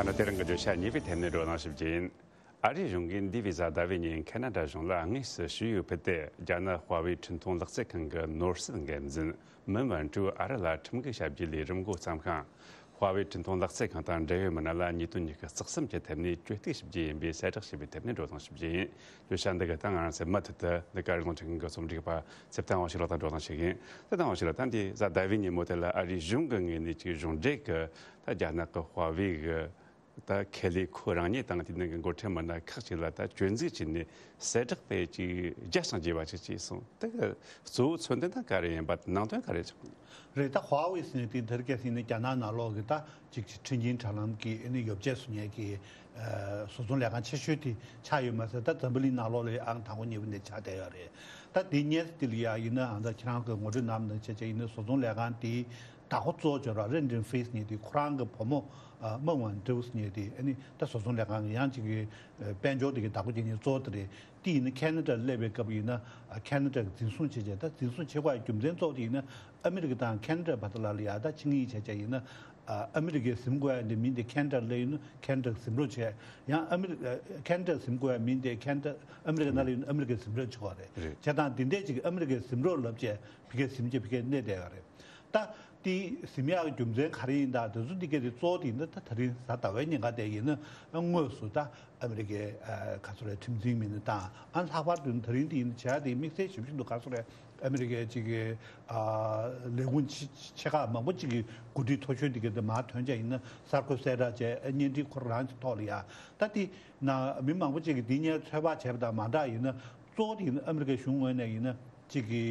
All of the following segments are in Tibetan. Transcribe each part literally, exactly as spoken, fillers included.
ཨ་ན་དེ་རིང་གི་བརྗོད་བྱ་གཉིས་པའི་ཐད་ནས་བགྲོ་གླེང་ཞིབ་རྒྱུ་ཡིན། ཨ་རིའི་གཞུང་གིས་འདས་པའི་གཟའ་ཟླ་བའི་ཉིན་ཁེ་ན་ཌ་གཞུང་ལ་དངོས་སུ་ཞུ་ཡིག་ཕུལ་ཏེ། རྒྱ་ནག་ཧྭ་ཝེ་འཕྲིན་གཏོང་ལག་རྩལ་ཁང་གི་ནོར་སྲིད་འགན་འཛིན་མིན་ཝན་ཀྲུའུ་ཨ་རི་ལ་ཁྲིམས་འགལ་བྱ་རྒྱུའི་ལས་རིམ་འགོ་བརྩམས་ཤིང་། ཧྭ་ཝེ་འཕྲིན་གཏོང་ལག་རྩལ་ཁང་དང་འབྲེལ་ཡོད་མི་སྣ་ལ་ཉེས་དོན་གཉིས་ཀྱི་རྩིས་ཟིན་གྱི་ཐད་ནས་བཅོས་ཐིག་ཞིབ་རྒྱུ་ཡིན་པའི་གསལ་བསྒྲགས་བྱས་པའི་ཐད་ནས་བགྲོ་གླེང་ཞིབ་རྒྱུ་ཡིན། བརྗོད་བྱ་འདི་ག་ད་ང་རང་ཚོའི་མུ་མཐུད་དུ་འདི་ག་རེ་ལུང་ཁྲིད་མཁན་གྱི་རྩོམ་སྒྲིག་པ་ཚེ་བརྟན་དབང་ཕྱུག་ལགས་དང་བགྲོ་གླེང་བྱེད་ཀྱི་ཡིན། ཚེ་བརྟན་དབང་ཕྱུག་ལགས། ད་འདི་གཟའ་ཟླ་བའི་ཉིན་མོ་དེ་ལ་ཨ་རིའི་གཞུང་གི་ངོས་ནས་ཅིག་གཞུང་འབྲེལ་གྱི་ད་རྒྱ་ནག་གི་ཧྭ་ཝེ་གི་ད་ཁེ་ལས་ཁོ་རང་ཉིད་དང་དེ་ནང་གི་འགོ་ཁྲིད་མི་སྣ་ཁག་ཅིག་ལ་ད་བཅོས་འཛུགས་བྱས་ནས་གསལ་བསྒྲགས་དེ་ཅིག་རྒྱ་ཞིང་རྒྱས་པ་ཅིག་བྱས་སོང་། དེ་གི་གཙོ་བོ་མཚོན་དོན་ད་ག་རེ་ཡིན་པ། ནང་དོན་ག་རེ་བྱུང་། རེད། ད་ཧྭ་ཝེ་ཟེར་ནས་དེ་དེར་སྐད་ཟིན་ནས་རྒྱ་ནག་ནང་ལོགས་ཀྱི་ད་ཅིག་ཅིག་ཁྲིམས་འགལ་དྲ་ལམ་གྱི་ཨ་ནི་ཡོ་བྱད་བཟོ་མཁན་གྱི་ཨ་བཟོ་ཚོང་ལས་ཁང་ཆེ་ཤོས་དེ་ཆགས་ཡོད་མ་ཟད། ད་འཛམ་བུ་གླིང་ནང་ལོགས་ལ་ཨང་དང་པོ་གཉིས་པ་འདི་ཆགས་བསྡད་ཡོད་རེད། ད་དེ་སྔོན་དེ་ལ་ཡ་ཡིན་ན་ཨང་ད་ཁྱེད་རང་གི་ངོ་སྤྲོད་གནང་ནང་བྱས་བྱས་ཡིན་ན་བཟོ་ཚོང་ལས་ཁང་དེའི་བདག་པོ་གཙོ་བོ་ཅིག་ར་རེན་ཀྲིན་ཧྥེ་ཟེར་མཁན་དེ་ཁོ་རང་གི་བུ་མོ་ཨ་མིན་ཝན་ཀྲུའུ་ཟེར་མཁན་དེ་ཨ་ནི་ད་བཟོ་ཚོང་ལས་ཁང་གི་ཡང་ཅིག་གི་ཨ་དཔལ་འབྱོར་དེ་གི་བདག་པོ་བྱེད་མཁན་གཙོ་བོ་དེ་རེད། དེ་ཡིན་ན་ཁེ་ན་ཌར་སླེབས་པའི་སྐབས་ཡིན་ན་ཨ་ཁེ་ན་ཌར་གྱི་འཛིན་བཟུང་བྱས་བྱས། ད་འཛིན་བཟུང་བྱེད་དགོས་ཡ་རྒྱུ་མཚན་གཙོ་བོ་དེ་ཡིན་ན་ཨ་མི་རི་ཀ་དང་ཁེ་ན་ཌ་བར་དུ་ལ་ལ་ཡ་ད་ཆིངས་ཡིག་བྱས་བྱས་ཡིན་ན། ཨ་ཨ་མི་རི་ཀས་ཟིན་དགོས་ཡ་འདི་མིན་ཏེ་ཁེ་ན་ཌར་སླེབས་ཡིན་ན་ཁེ་ན་ཌར་ཟིན་རོགས་བྱས། ཡང་ཨ་མི་རི་ཨ་ཁེ་ན་ཌར་ཟིན་དགོས་ཡ་མིན་ཏེ་ཁེ་ན་ཌ་ཨ་མི་རི་ཀ་ནང་ལ་ཡིན་ན་ཨ་མི་རི་ཀས་ཟིན་རོགས་བྱེད་དགོས་རེད། རེད། བྱས་ཙང་འདི་འདྲས་ཅིག་ཨ་མི་རི་ཀས་ཟིན་རོགས་ལབ་བྱས་ཕ་གིར་ཟིན་བྱས་ཕ་གིར་གནས་བསྡད་ཡོད་རེད། ད་དེ་ཟིན་ཡག་རྒྱུ་མཚན་ག་རེ་ཡིན། ད་དེ་ཚོ་འདི་ག་རེ་གཙོ་བོ་དེ་ཡིན་ན་ད་དེ་རིང་གཟའ་ཟླ་བའི་ཉིན་ཀ་དེ་ཡིན་ན་དངོས་སུ་ད་ཨ་མི་རི་ཀའི་ཨ་ག་ཚོད་རེད་ཁྲིམས་འཛིན་མི་སྣ་དང་། ཨ་ལྷག་པར་དུ་དེ་རིང་དེ་ཡིན་ན་བྱས་དེ་དམིགས་བསལ་ཞིབ་ཞིབ་ཏུ་ག་ཚོད་རེད། ཨ་མི་རི་ཀའི་ཅིག་གི་ཨ་ལས་ཁུངས་ཆེ་ཆེ་ཁག་མང་པོ་ཅིག་གི་འགོ་ཁྲིད་མཐོ་ཤོས་དེ་ག་དེ་མར་ཐོན་བྱས་ཡིན་ན་གསར་འགོད་གསལ་བསྒྲགས་བྱས། ཨ་བརྙན་འཕྲིན་ཁོ་རང་གི་ཐོག་ལ་ཡ་ད་དེ་ན་མི་མང་པོ་ཅིག་གིས་དེ་སྔོན་ཚོད་དཔག་བྱས་པ་དང་མ་འདྲ་ཡིན་ན་གཙོ་བོ་དེ་ཡིན་ན་ཨ་མི་རི་ཀའི་གཞུང་ངོས་ནས་ཡིན་ན་ཅིག་གི་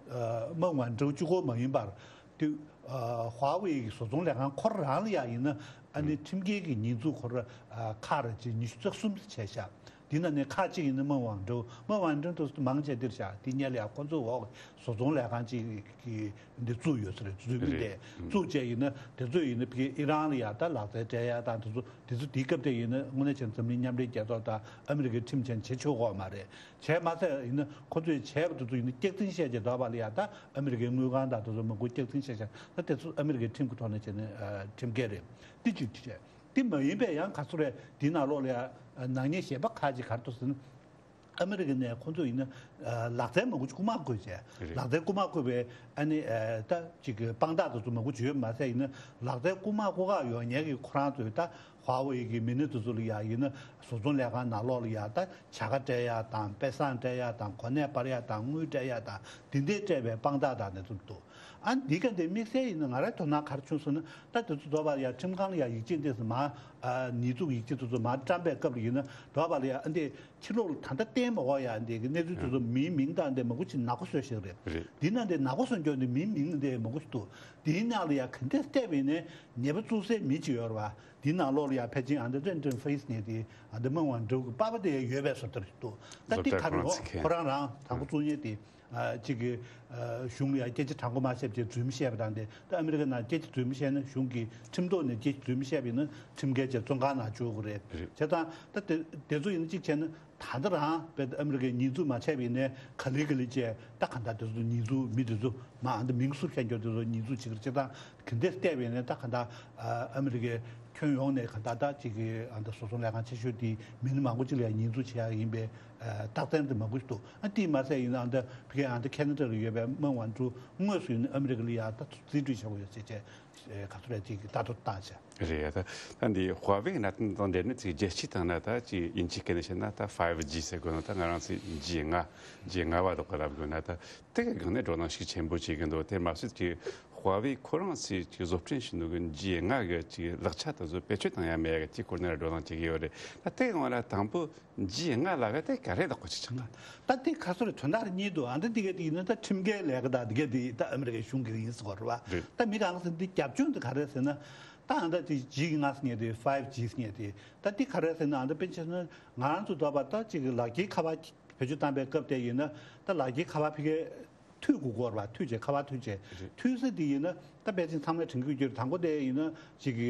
ཨ་མིན་ཝན་ཀྲུའུ་གཅིག་པོ་མ་ཡིན་པར་དེ་ཨ་ཧྭ་ཝེ་ཡི་བཟོ་ཚོང་ལས་ཁང་ཁོ་རང་ལ་ཡ་ཡིན་ན་ཨ་ནི་ཨུམ་ཁྲིམས་འགལ་གྱི་ཉེས་འཛུགས་ཁོ་ར་ཨ་ཁག་རེ་ཅིག་ཉི་ཤུ་རྩ་གསུམ་བྱས་ཤག་དེ་ནང་ནས་ཁག་གཅིག་ཡིན་ན་མིན་ཝན་ཀྲུའུ། མིན་ཝན་ཀྲུའུ་དེ་མང་ཆེ་འདིར་བཞག་དེ་སྔོན་ལ་ཡ་ཁོ་ཚོའི་འོག་བཟོ་ཚོང་ལས་ཁང་གཅིག་གི་འདི་བཙུགས་ཡོད་ས་རེད། འཛུལ་མི་རེད། དེ་ཨུམ་བཙུགས་བྱས་ཡིན་ན་དེ་ཚོ་ཡིན་ན་ཕ་གིའི་ཨི་རན་ལ་ཡ་ད་ལག་རྩལ་སྤྲད་ཡ་དང་དེ་ཚོ་དེ་ཚོ་དེའི་སྐབས་དེ་ཡིན་ན་དངོས་གནས་བྱས་ན་འཛམ་གླིང་མཉམ་འབྲེལ་རྒྱལ་ཚོགས་དང་ཨ་མི་རི་ཀའི་ཁྲིམས་བྱས་ན་བྱེད་ཆོག་གོ་མ་རེད། བྱས་མ་ཚད་ཡིན་ན་ཁོ་ཚོས་བྱས་པ་དེ་ཚོ་ཡིན་ན་སྐྱག་རྫུན་བཤད་བྱས་འདུག་པ་ལ་ཡ་ད་ཨ་མི་རི་ཀའི་དངུལ་ཁང་དང་དེ་ཚོ་མང་པོ་སྐྱག་རྫུན་བཤད་བྱས། ད་དེ་ཚོ་ཨ་མི་རི་ཀའི་ཁྲིམས་ཀྱི་ཐོག་ནས་བྱས་ན་ཨ་ཁྲིམས་འགལ་རེད། དེ་གཅིག་བྱས། དེ་མ་ཡིན་པའི་ཡང་ག་ཚོད་རེད། དེའི་ནང་ལོགས་ལ་ཡང་ནག་ཉེས་གཞན་པ་ཁག་ཅིག་ག་རེ་འདུག་ཟེར་ན། ཨ་མི་རི་ཀ་ནས་ཁོང་ཚོ་ཡིན་ན་ལག་རྩལ་མང་པོ་ཅིག་རྐུ་མ་རྐུས་བྱས། རེད། ལག་རྩལ་རྐུ་མ་རྐུས་པའི་ཨ་ནི་ད་ཅིག་གི་དཔང་རྟགས་དེ་ཚོ་མང་པོ་ཅིག་ཡོད་མ་ཟད་ཡིན་ན་ལག་རྩལ་རྐུ་མ་རྐུ་ག་ཡོང་མཁན་གྱི་ཁོ་རང་ཚོའི་ད་ཧྭ་ཝེ་གི་མི་སྣ་དེ་ཚོ་ལ་ཡ་ཡིན་ན་བཟོ་ཚོང་ལས་ཁང་ནང་ལོགས་ལ་ཡ་ད་བྱ་དགའ་སྤྲད་ཡ་དང་པད་བཟང་སྤྲད་ཡ་དང་གོ་གནས་སྤར་ཡ་དང་དངུལ་སྤྲད་ཡ་དང་དེ་འདྲས་སྤྲད་པའི་དཔང་རྟགས་དང་དེ་ཚོ་འདུག་ཨ་འདི་ག་འདི་དམིགས་བསལ་ཡིན་ན་ང་རའི་དོ་སྣང་ག་རེ་བྱུང་ཟེར་ན། ད་དེ་ཚོ་དོ་བ་ཡ་ཁྲིམས་ཁང་ལ་ཡ་ཡིག་ཆ་འདི་ཚོ་མ་ཨ་ཉེས་འཛུགས་ཡིག་ཆ་དེ་ཚོ་མ་བཀྲམ་པའི་སྐབས་ལ་ཡིན་ན་དོ་བ་ལ་ཡ་ཨ་འདི་ཕྱི་ལོགས་ལ་ད་ལྟ་བསྟན་མ་དགོས་ཡ་འདི་གི་གནས་ཚུལ་དེ་ཚོ་མིའི་མིང་དང་འདི་མང་པོ་ཅིག་ནག་པོ་བཟོས་ཤིག་རེད། རེད། འདི་ན་འདི་ནག་པོ་བཟོ་རྒྱུ་འདི་མིའི་མིང་འདི་མང་པོ་ཞིག་འདུག་དེའི་ནང་ལ་ཡ་ག་འདྲས་བལྟས་པ་ཡིན་ནའི་ཉེས་པ་བཙུགས་སའི་མི་ཅིག་ཡོད་རེད་བ། དེའི་ནང་ལོགས་ལ་ཡ་ཕལ་ཆེར་ཨ་འདི་རེན་ཀྲིན་ཧྥེ་ཟེར་མཁན་དེ་ཨ་འདི་མིན་ཝན་ཀྲུའུ་གི་པ་ཕ་དེ་ཡོད་པའི་བཟོ་ལྟ་རེད་འདུག་ད་འདི་ག་རེ་ཁོ་རང་ཚིག་ཁོ་རང་རང་དང་པོ་བཙུགས་མཁན་དེ། ཨ་གཅིག་གི་ཨ་གཞུང་ལ་ཡང་སྐད་ཆ་དྲང་པོ་མ་བཤད་པ་བྱས་རྫུན་མ་བཤད་པ་དང་དེ། ད་ཨ་མི་རི་ཀ་ནང་སྐད་ཆ་རྫུན་མ་བཤད་ན་གཞུང་གི་ཁྲིམས་ཐོག་ནས་སྐད་ཆ་རྫུན་མ་བཤད་པ་ཡིན་ན་ཁྲིམས་འགལ་བྱས་བཙོན་ཁང་ནང་འཇུག་དགོས་རེད། རེད། བྱས་ཙང་ད་དེ་དེ་ཚོ་ཡིན་ན་གཅིག་བྱས་ན་ད་ལྟ་རང་བས་ཨ་མི་རི་ཀས་ཉེས་འཛུགས་མ་བྱས་པ་ཡིན་ནའི་ག་ལེ་ག་ལེ་བྱས་ད་གང་ལྟར་དེ་ཚོ་ཉེས་འཛུགས་མི་དེ་ཚོ་མ་ཨ་འདི་མིང་ཟུར་ཁྱེར་མཁན་དེ་ཚོ་ཉེས་འཛུགས་བྱེད་ཀྱི་རེད། བྱས་ཙང་ག་འདྲས་བལྟས་པ་ཡིན་ནའི་ད་གང་ལྟར་ཨ་མི་རི་ཀའི་ཁྱོན་ཡོངས་ནས་གང་ལྟར་ད་གཅིག་གི་ཨ་འདི་བཟོ་ཚོང་ལས་ཁང་ཆེ་ཤོས་དེ་མི་སྣ་མང་པོ་ཅིག་ལ་ཡང་ཉེས་འཛུགས་བྱེད་ཡག་ཡིན་པའི་རྟགས་མཚན་དེ་མང་པོ་ཞིག་འདུག་ཨ་དེས་མ་ཟད་ཡིན་ན་ཨ་འདི་ཕ་གི་ཨ་འདི་ཁེ་ན་ཌ་ལ་ཡོད་པའི་མིན་ཝན་ཀྲུའུ་དངོས་སུ་ཡིན་ན་ཨ་མི་རི་ཀ་ལ་ཡ་ད་རྩིས་སྤྲོད་བྱེད་དགོས་ཡོད་ཟེར་བྱས་ག་ཚོད་རེད་ཅིག་ལྟ་རྟོག་བཏང་བྱས། རེད། ད་ད་འདི་ཧྭ་ཝེ་གི་གནད་དོན་དང་འབྲེལ་ནས་ཅིག་རྒྱལ་སྤྱིའི་སྟེང་ན་ད་ཅིག་དབྱིན་ཇིའི་སྐད་ནས་བཤད་ན་ད་ཕའིབ་ཇི་ཟེར་དགོས་ན། ད་ང་རང་ཚོས་ཇི་ལྔ་ཇི་ལྔ་པ་དག་གི་ལབ་དགོས་ན། ད་དེ་གི་སྒང་ནས་བགྲོ་གླེང་ཤུགས་ཆེན་པོ་བྱེད་ཀྱི་འདུག་དེར་མ་ཟད་ཅིག་ཧྭ་ཝེ་ཁོ་རང་ཚོས་ཅིག་བཟོ་སྐྲུན་བྱེད་འདུག་གི་ཇི་ལྔ་གི་ཅིག་ལག་ཆ་དེ་ཚོ་བེད་སྤྱོད་བཏང་ཡ་མེད་ཡ་གི་ཅིག་སྐོར་ནས་བགྲོ་གླེང་བྱེད་ཀྱི་ཡོད་རེད། ད་དེ་གི་ནང་ལ་དང་པོ་ཇི་ལྔ་ལབ་ཡ་དེ་ག་རེ་ལབ་དགོས་ཅིག་ཆགས་ན། ད་དེ་ག་ཚོད་རེད། དོན་དག་རེ་གཉིས་འདུག་ཨ་འདི་འདི་ག་དེ་ཡིན་ན་ད་ཁྲིམས་འགལ་ལས་ཀ་དང་འདི་ག་དེ་ད་ཨ་མི་རི་ཀའི་གཞུང་གི་ཡིན་ཟེར་དགོས་རེད་བ། རེད། ད་མི་རང་ཚོ་འདི་རྒྱབ་ལྗོངས་འདི་ག་རེ་ཟེར་ན། ད་ཨ་ད་ཅིག་ཇི་ལྔ་ཟེར་མཁན་དེ་ཕའིབ་ཇི་ཟེར་མཁན་དེ་ད་འདི་ག་རེ་ཟེར་ན། ཨ་ད་དཔེར་ན་ཆ་བཞག་ན་ང་རང་ཚོ་འདྲ་པོ་ད་ཅིག་ལག་འཁྱེར་ཁ་པར་བེད་སྤྱོད་བཏང་པའི་སྐབས་དེ་ཡིན་ན་ད་ལག་འཁྱེར་ཁ་པར་ཕ་གིའི་ མཐུད་དགོས་ཀྱི་ཡོད་རེད་པ། མཐུད་བྱས་ཁ་པར་མཐུད་བྱས། རེད། མཐུད་ས་དེ་ཡིན་ན་ད་ཕལ་ཆེར་ཚང་མས་དྲན་གྱི་ཡོད་ཀྱི་རེད། དང་པོ་དེ་ཡིན་ན་ཅིག་གི་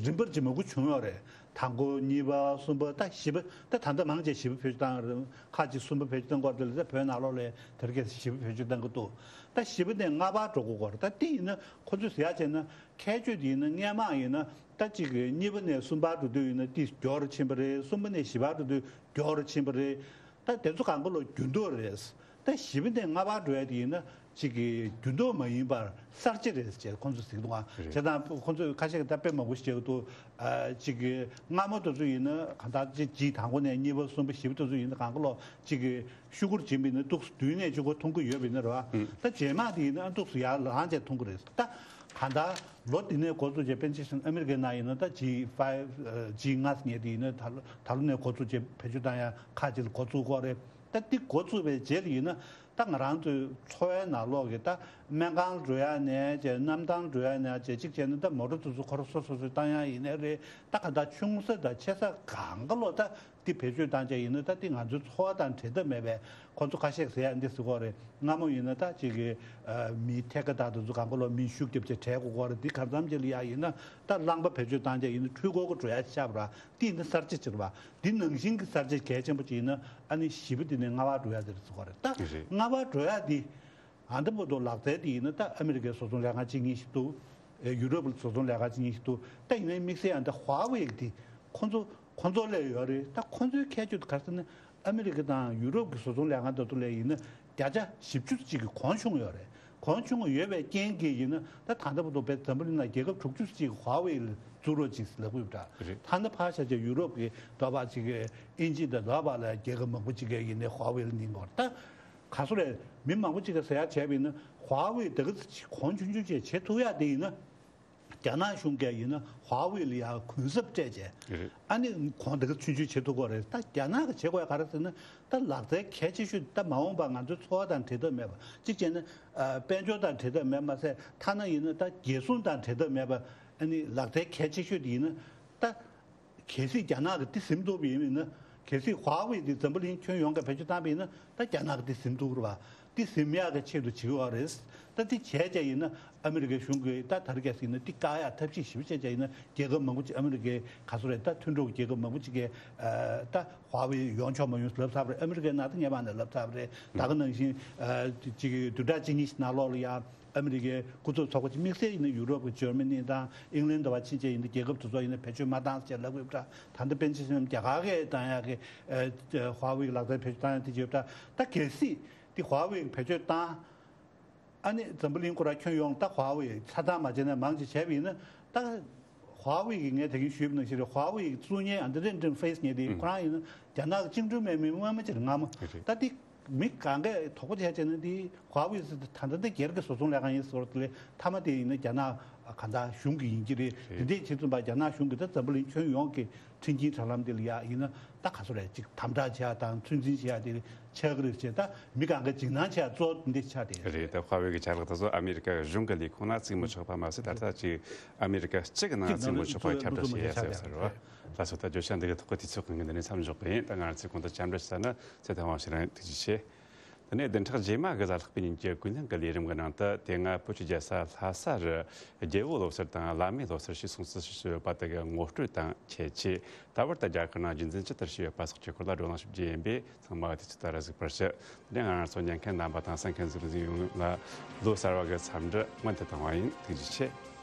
རིམ་པར་ཅིག་མང་པོ་བྱུང་ཡོད་རེད། དང་པོ་གཉིས་པ་གསུམ་པ་ད་བཞི་པ། ད་ད་ལྟ་མང་ཆེ་བཞི་པ་བེད་སྤྱོད་བཏང་རེད། ཁག་ཅིག་གསུམ་པ་བེད་སྤྱོད་བཏང་གི་ཡོད་རེད། ད་བོད་ནང་ལོགས་ལ་དེ་རིང་ཁ་སང་བཞི་པ་བེད་སྤྱོད་བཏང་གི་འདུག་ད་བཞི་པ་ནས་ལྔ་པར་འགྲོ་དགོས་ཀྱི་ཡོད་རེད། ད་དེ་ཡིན་ན་ཁོ་ཚོས་ཟེར་ཡ་བྱས་ན། ཁྱད་ཆོས་དེ་ཡིན་ན་སྔོན་མ་ཡིན་ན་ད་ཅིག་གི་གཉིས་པ་ནས་གསུམ་པར་འགྲོ་དུས་ཡིན་ན་དེ་མགྱོགས་རུ་ཕྱིན་པ་རེད། གསུམ་པ་ནས་བཞི་པར་འགྲོ་དུས་མགྱོགས་རུ་ཕྱིན་པ་རེད། ད་དེ་ཚོ་གང་ག་ལོ་འགྱུར་ལྡོག་རེད། ད་བཞི་པ་ནས་ལྔ་པར་འགྲོ་ཡ་དེ་ཡིན་ན་ཅིག་གི་འགྱུར་ལྡོག་མ་ཡིན་པར་གསར་བརྗེ་རེད་ཅེས་ཁོང་ཚོས་ཟེར་གྱི་འདུག་ཨ། རེད། བྱས་ཙང་ཁོང་ཚོས་ཁ་ཤས་ཀྱིས་ད་དཔེ་མང་པོ་ཞིག་བྱེད་ཀྱི་འདུག་ཨ། ཅིག་གི་སྔ་མོ་དེ་ཚོ་ཡིན་ན་གང་ལྟར་ཅིག་གཅིག་དང་པོ་ནས་གཉིས་པ་གསུམ་པ་བཞི་པ་དེ་ཚོ་ཡིན་ན་གང་ག་ལོ་ཅིག་གི་ཤུ་གུར་སྦྱིན་པ་ཡིན་ན་ཏོག་ཙམ་མདུན་ནས་ཅིག་གོ་མཐོང་གི་ཡོད་པ་ཡིན་ན་རེད་བ། ཨང་། ད་རྗེས་མ་དེ་ཡིན་ན་ཏོག་ཙམ་ཡར་ལངས་བྱས་མཐོང་གི་རེད། ད་གང་ལྟར་ལོ་འདི་ནས་འགོ་བཙུགས་བྱས་དཔེར་ན་ཆ་བཞག་ན་ཨ་མི་རི་ཀའི་ནང་ཡིན་ན་ད་ཇི་ཕའི་ཝི་ཇི་ལྔ་ཟེར་མཁན་དེ་ཡིན་ན་ད་ལོ་ད་ལོ་ནས་འགོ་བཙུགས་བྱས་བེད་སྤྱོད་བཏང་ཡ་ཁག་ཅིག་ལ་འགོ་བཙུགས་ཀྱི་ཡོད་རེད། ད་འདི་འགོ་བཙུགས་པའི་རྗེས་ལ་ཡིན་ན་ད་ང་རང་ཚོའི་འཚོ་བའི་ནང་ལོགས་ཀྱི་ད་སྨན་ཁང་འགྲོ་ཡ་ནས་བྱས། གནམ་ཐང་འགྲོ་ཡ་ནས་བྱས། གཅིག་བྱས་ན་ད་མོ་ཊ་དེ་ཚོ་ཁོ་རང་སོ་སོ་སོས་བཏང་ཡ་ཡིན་ནའི་རེད། ད་ག་ད་ཆུང་ས་དང་ཆེ་ས་གང་ག་ལོ་ད་འདི་བེད་སྤྱོད་བཏང་བྱས་ཡིན་ན་ད་འདི་ང་ཚོའི་འཚོ་བ་དང་འབྲལ་ཐབས་མེད་པས། ཁོ་ཚོ་ཁ་ཤས་ཟེར་ཡ་འདི་ཟེར་གྱི་ཡོད་རེད། སྔ་མོ་ཡིན་ན་ད་ཅིག་གི་ཨ་མིའི་ཐད་ཀར་ད་དེ་ཚོ་གང་ག་ལོ་མི་ཤུགས་རྒྱབ་བྱས་བྲལ་དགོས་ཀྱི་ཡོད་རེད། འདི་གང་འཚམ་ཅིག་ལ་ཡ་ཡིན་ན་ད་རླངས་པ་བེད་སྤྱོད་བཏང་བྱས་ཡིན་ན་འཕྲུལ་འཁོར་གྱི་འགྲོ་ཡ་ཆགས་པ་ར། འདི་ཡིན་ན་གསར་བརྗེ་ཅིག་རེད་པ། འདི་ནང་བཞིན་གྱི་གསར་བརྗེ་གལ་ཆེན་པོ་ཅིག་ཡིན་ན་ཨ་ནི་བཞི་པ་འདི་ནས་ལྔ་པར་འགྲོ་ཡ་དེ་རེད་ཟེར་གྱི་ཡོད་རེད། ད་རེད། ལྔ་པར་འགྲོ་ཡ་འདི། ཨ་འདི་བར་དུ་ལག་རྩལ་དེ་ཡིན་ན་ད་ཨ་མི་རི་ཀའི་བཟོ་ཚོང་ལས་ཁང་གཅིག་གཉིས་ཤིག་འདུག་ཨེ་ཡུ་རོབ་ཀྱི་བཟོ་ཚོང་ལས་ཁང་གཅིག་གཉིས་ཤིག་འདུག་ད་ཡིན་ནའི་དམིགས་བསལ་ཡང་ད་ཧྭ་ཝེ་དེ་ཁོང་ཚོ་ཁོང་ཚོ་ལ་ཡོད་རེད། ད་ཁོང་ཚོའི་ཁྱད་ཆོས་དེ་ག་རེ་ཟེར་ན་ཨ་མི་རི་ཀ་དང་ཡུ་རོབ་ཀྱི་བཟོ་ཚོང་ལས་ཁང་དེ་ཚོ་ལ་ཡིན་ན་བརྒྱ་ཆ་བཞི་བཅུ་ཅིག་གི་གོང་ཆུང་ཡོད་རེད། གོང་ཆུང་ཡོད་པའི་རྐྱེན་གྱིས་ཡིན་ན་ད་ད་ལྟ་བར་དུ་བས་འཛམ་བུ་གླིང་ལ་རྒྱལ་ཁབ་དྲུག་ཅུ་ཅིག་ཧྭ་ཝེ་ལ་བཙུགས་རོགས་གྱིས་ལབ་ཀྱི་ཡོད་པ་འདྲ། རེད། ཐ་ན་ཕར་བཞག་བྱས་ཡུ་རོབ་ཀྱི་འདོད་པ་ཅིག་གི་དབྱིན་ཇི་དང་འདོད་པ་ལ་རྒྱལ་ཁབ་མང་པོ་ཅིག་གིས་ཡིན་ནའི་ཧྭ་ཝེ་ལ་ཉན་གྱི་ཡོད་རེད། ད། ག་སོ་རེད། མི་མང་པོ་ཅིག་གིས་ཟེར་ཡ་བྱས་པ་ཡིན་ན་ཧྭ་ཝེ་དེ་ག་གོང་ཆུང་ཆུང་བྱས་བྱེད་ཐུབ་ཡ་དེ་ཡིན་ན། རྒྱ་ནག་གཞུང་གིས་ཡིན་ན་ཧྭ་ཝེ་ལ་ཡ་གུན་གསབ་སྤྲད་བྱས། རེད། ཨ་ནི་གོང་དེ་ག་ཆུང་ཆུང་བྱེད་ཐུབ་ཀྱི་རེད། ད་རྒྱ་ནག་གིས་བྱེད་དགོས་ཡ་ག་རེ་ཟེར་ན་ད་ལག་རྩལ་གལ་ཆེ་ཤོས་ད་མ་འོངས་པ་ང་ཚོའི་འཚོ་བ་དང་འབྲལ་ཐབས་མེད་པ་གཅིག་བྱས་ན་ཨ་དཔལ་འབྱོར་དང་འབྲལ་ཐབས་མེད་མ་ཟད་ཐ་ན་ཡིན་ན་ད་རྒྱལ་སྲུང་དང་འབྲལ་ཐབས་མེད་པ་ཨ་ནི་ལག་རྩལ་གལ་ཆེ་ཤོས་དེ་ཡིན་ན་ད། གལ་སྲིད་རྒྱ་ནག་གིས་འདི་ཟིན་ཐུབ་པ་ཡིན་ན། གལ་སྲིད་ཧྭ་ཝེ་འདི་འཛམ་བུ་གླིང་ཁྱོན་ཡོངས་ཀྱིས་བེད་སྤྱོད་བཏང་པ་ཡིན་ན་ད་རྒྱ་ནག་གིས་འདི་ཟིན་ཐུབ་རེད་པ། འདི་ཟིན་ཡག་གི་ཆེད་དུ་བྱེད་ཀྱི་ཡོད་རེད། ད་འདི་བྱས་བྱས་ཡིན་ན་ཨ་མི་རི་ཀའི་གཞུང་གིས་ད་ད་རེས་ཀྱི་ཟིན་ན་འདི་བཀག་ཡག་ཐབས་ཤེས་ཞིབ་བྱས་བྱས་ཡིན་ན་རྒྱལ་ཁབ་མང་པོ་ཅིག་ཨ་མི་རི་ཀའི་ག་ཚོད་རེད་ད་མཐུན་གྲོགས་རྒྱལ་ཁབ་མང་པོ་ཅིག་གིས་ད་ཧྭ་ཝེ་ཡོང་ཆོག་མ་ཡོང་ལབ་ཚར་བ་རེད། ཨ་མི་རི་ཀའི་ནང་ད་སྔོན་མ་ནས་ལབ་ཚར་བ་རེད། ད་ག་ནང་བཞིན་ཅིག་བདུན་ཕྲག་གཅིག་གཉིས་ནང་ལོགས་ལ་ཡང་། ཨ་མི་རི་ཀའི་སྐུ་ཚབ་ཚོགས་པ་ཅིག་དམིགས་བསལ་ཡིན་ན་ཡུ་རོབ་ཀྱི་འཇར་མ་ནི་དང་ཨིང་ལན་འདྲ་བ་ཕྱིན་ཆད་ཡིན་ན་རྒྱལ་ཁབ་དེ་ཚོ་ཡིན་ན་བེད་སྤྱོད་མ་བཏང་ཟེར་ལབ་ཡོད་པ་འདྲ། ད་ལྟ་པཎ་ཆེན་སེམས་རྒྱ་གར་གྱིས་བཏང་ཡག་གི་ཧྭ་ཝེ་ལག་རྩལ་བེད་སྤྱོད་བཏང་ཡག་དེ་བྱེད་པ་འདྲ། ད་གལ་སྲིད་དེ་ཧྭ་ཝེ་བེད་སྤྱོད་བཏང་ཨ་ནི་འཛམ་བུ་གླིང་ཁོ་རང་ཁྱོན་ཡོངས་ད་ཧྭ་ཝེ་ཆ་ཚང་མ་བྱས་ན་མང་ཆེ་བྱས་པ་ཡིན་ན་ད་ཧྭ་ཝེ་གི་ངས་ད་གིན་ཞུས་པ་ནང་བཞིན་རེད། ཧྭ་ཝེ་གི་བཙུགས་མཁན་ཨ་འདི་རེད་འདྲེན་ཧྥེ་སི་ངས་དེ་ཁོ་རང་ཡིན་ན་རྒྱ་ནག་གི་བཅིངས་འགྲོལ་དམག་མི་སྔོན་མ་ཅིག་རེད་སྔ་མོ་ད་དེ། མི་གང་གས་དོགས་པ་བྱས་བྱས་ན་འདི་ཧྭ་ཝེ་ཟེར་དེ་ད་ལྟ་འདི་སྒེར་གྱི་བཟོ་ཚོང་ལས་ཁང་ཡིན་ཟེར་བ་དེ་ལས་མཐའ་མ་དེ་ཡིན་ན་རྒྱ་ནག་གང་ལྟར་གཞུང་གི་ཡིན་གྱི་རེད། རེད། དེ་འདྲས་བྱེད་ཙམ་པ་རྒྱ་ནག་གཞུང་གིས་ད་འཛམ་བུ་གླིང་ཁྱོན་ཡོངས་ཀྱི་ཁྲིམས་མཐུན་དྲ་ལམ་དེ་ལ་ཡ་ཡིན་ན་ད་ག་ཚོད་རེད་ཅིག་དམ་དྲག་བྱེད་ཡ་དང་ཚོད་འཛིན་བྱེད་ཡ་དེ་ཆགས་ཀྱི་རེད་ཟེར། ད་མི་གང་གས་འཇིགས་སྣང་བྱེད་ཡ་གཙོ་བོ་འདི་ཆགས་བསྡད་ཡོད་རེད། ད་ཧྭ་ཝེ་གི་ཆ་ལག་དེ་ཚོ་ཨ་མི་རི་ཀ་གཞུང་གི་ལས་ཁུངས་ལ་བཙུགས་མི་ཆོག་པ་མ་ཟད་ད་ལྟ་ཅིག་ཨ་མི་རི་ཀ་གཅིག་གི་ནང་བཙུགས་མི་ཆོག་པ་ཁྱབ་བསྒྲགས་བྱེད་ཡ་ཟེར་ཟེར་བ། ལགས་སོ། ད་བརྗོད་བྱ་འདི་གི་ཐོག་གི་དུས་ཚོད་གང་གི་འདི་ནས་མཚམས་འཇོག་གི་ཡིན། ད་ང་རང་ཚོས་གོང་དུ་འཆམ་འགྲིག་བྱས་ན་ཚེ་ཐར་དབང་ཕྱུག་རང་ཐུགས་རྗེ་ཆེ། དེ་ནས་བདུན་ཕྲག་རྗེས་མ་གི་གཟའ་ལྷག་པའི་ཉིན་གྱི་ཀུན་གླེང་གི་ལས་རིམ་གྱི་ནང་དུ་དེ་སྔ་བོད་ཀྱི་རྒྱལ་ས་ལྷ་སར་རྒྱལ་པོ་ལོ་སར་དང་བླ་མའི་ལོ་སར་ཞེས་སྲུང་བརྩི་ཞུས་ཡོད་པ་དེ་གི་ངོ་སྤྲོད་དང་ཁྱད་ཆོས། ད་བར་དུ་རྒྱ་གར་ནང་རྒྱུན་འཛིན་ཇི་ལྟར་བྱས་ཡོད་པ་སོགས་ཀྱི་སྐོར་ལ་བགྲོ་གླེང་ཞུ་རྒྱུ་ཡིན་པས་ཚང་མ་དུས་ཚོད་ལྟར་གཟིགས་པར་ཞུ། དེ་ནས་ང་རང་ཚོ་ཉན་མཁན་རྣམ་པ་དང་གསན་མཁན་གཟིགས་མཁན་ཡོངས་ལ་ལོ་གསར་བ་གི་འཚམས་འདྲི་སྔོན་དུ་བཏང་བ་ཡིན། ཐུགས་རྗེ་ཆེ།